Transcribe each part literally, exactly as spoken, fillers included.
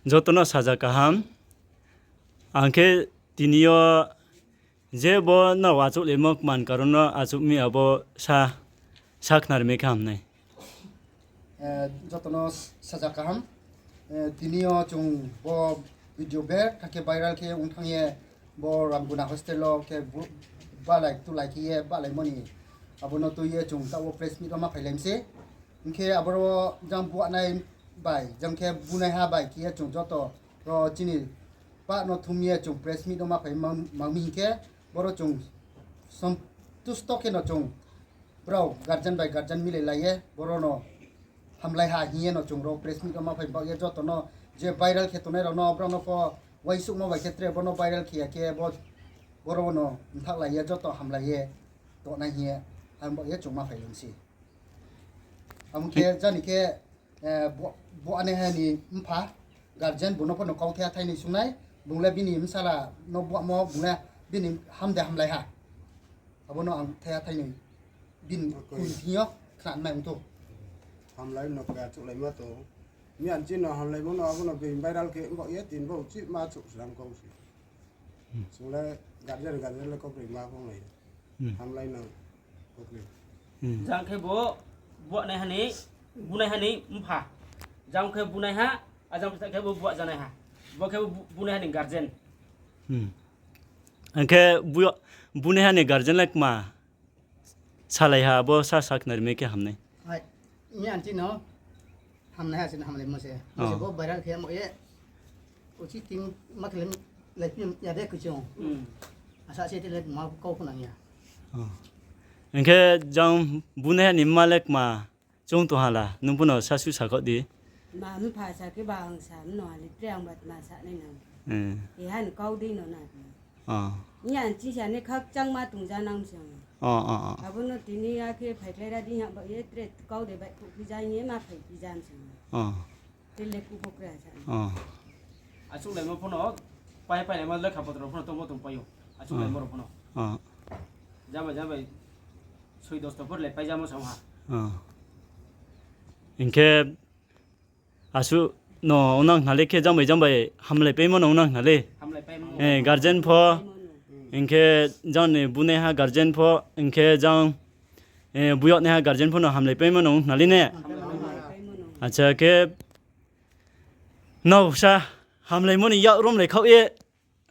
Joto no saja kaham. Ang khe tini yo je bo nrao achouhlaimo kman karon no achouh mi abo sa, sa khnarmi khe ham nai. Eh, joto no saja kaham. Eh, tini yo chung bo video betha khe viral khe ong thanng ye bo Ramguna hostel wo khe bu-, balai tulai khe ye balaimo ni abo no tui ye chung taoh wo press meet wo ma phailai mi se. Hing khe aboro jang buahnai bai, jang khe bunaiha bai khe ye chung joto ro chini pah no thum ye chung press meet wo ma phai mang, mang mi hing khe, boro chung santusto khe no chung brao guardian bai guardian milai lai ye, boro no hamlai ha hing ye no chung ro press meet wo ma phai baoh ye joto no je viral khe tongnai rao no, brao no pho uaingsouhmo bai khe tre bo no viral khe ya khe bo, boro no mthaohlai ye joto hamlai ye tongnai hing ye, ang baoh ye chung ma phai lung se. Abo khe jani khe, eh, bo-, buahnaiha ni mpha, guardian bung no pho no kauthai thai ni sungnai, bung le bini bsala no buahmo, bung le bini ham de hamlai ha. Abo no ang thai thai ni bini kung thing yo khna nai ong thou. Hamlai no kaya chouhlaima tong. Miyan chini hamlaimo no abo no being viral khe baoh ye tin bo chih ma chouh slam kau se. Chung le guardian, guardian le kaukroi ma phonglai. Hamlai no kaukroi. Jang khe bo buahnaiha ni, bunaiha ni mpha. Jang khe bunaiha, a jang khe bo buah janaiha. Bo khe bo bu-, bunaiha ni guardian. Ang khe bu-, bunaiha ni guardian le kma salai ha, abo sa sakhnari mi khe hamnai. Miyan chini hamnaiha se hamlaimo se. Bo se bo viral khe mo ye. Uchih tin ma khe le laiphi ya de kuchung. Asa se te le ma kau pho nang ya. Hing khe jang bunaiha ni mma le kma chung tong ha la, nung pho no sasu sakhaoh di. Ma mpha sa khe ba ang sa mno ha le tre ang ba tma sa nai nang. Keha ni kau dei no na. Miyan chini sa ni khakchangma tongja nang se ang. Abo no tini ya khe phaikhlai ra di ha ba ye tre kau de baihkhouh phi ja hing ye ma phaiphi ja se ang. Tele kubo kra sa. Achouhlaimo pho no, pai, pailaimo lekha potro pho no tongmo tongpai ou. Achouhlaimo rao pho no. Jambai, jambai, soi dosto pho le paijamo sa ha. Hing khe asuh no ongnang khna le khe jang bai jang bai hamlaipaimo no ongnang khna le. Guardian pho, hing khe jang ni bunaiha guardian pho, hing khe jang, buyagnaiha guardian pho no hamlaipaimo no ong khna le ne. Acha khe, nrao sa hamlaimo ni yak romlai khaoh ye,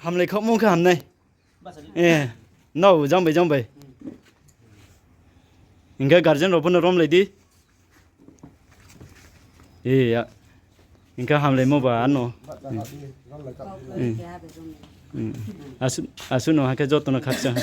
hamlai khaohmo khe hamnai. Nrao jang bai jang bai. Hing khe guardian rao pho no romlai di. Hing khe hamlaimo ba ano. Asuh, asuh no ha khe joto no khakchang.